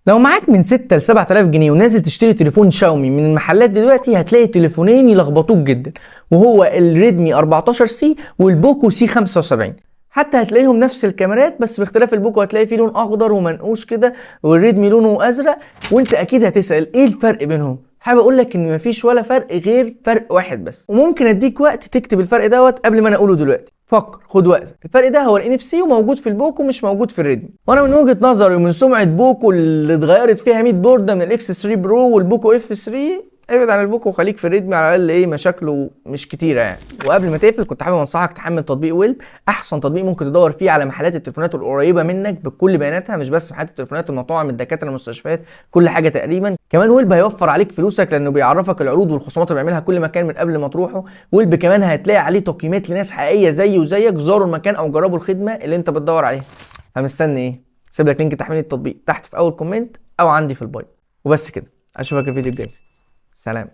لو معاك من 6 ل 7000 جنيه ونازل تشتري تليفون شاومي من المحلات دلوقتي، هتلاقي تليفونين يلخبطوك جدا، وهو الريدمي 14 سي والبوكو سي 75. حتى هتلاقيهم نفس الكاميرات، بس باختلاف البوكو هتلاقي فيه لون اخضر ومنقوش كده، والريدمي لونه ازرق. وانت اكيد هتسأل ايه الفرق بينهم. حابب اقول لك ان مفيش ولا فرق غير فرق واحد بس، وممكن اديك وقت تكتب الفرق دوت قبل ما انا اقوله دلوقتي. فكر، خد وقتك. الفرق ده هو ال NFC، وموجود في البوكو مش موجود في الريدمي. وانا من وجهة نظري ومن سمعة بوكو اللي اتغيرت فيها 100 بوردة من الاكس 3 برو والبوكو اف 3، ابعد عن البوكو وخليك في الريدمي، على الاقل ايه مشاكله مش كتيرة يعني. وقبل ما تقفل كنت حابب انصحك تحمل تطبيق ويلب، احسن تطبيق ممكن تدور فيه على محلات التليفونات القريبة منك بكل بياناتها، مش بس محلات التليفونات، المطاعم، الدكاتره، المستشفيات، كل حاجة تقريبا. كمان ويلب هيوفر عليك فلوسك لانه بيعرفك العروض والخصومات اللي بيعملها كل مكان من قبل ما تروحه. ويلب كمان هتلاقي عليه تقييمات لناس حقيقية زيي وزيك زاروا المكان او جربوا الخدمة اللي انت بتدور عليها. فمستني ايه؟ سيب لك link تحميل التطبيق تحت في اول comment او عندي في ال bio. وبس كده، اشوفك الفيديو الجاي. سلام.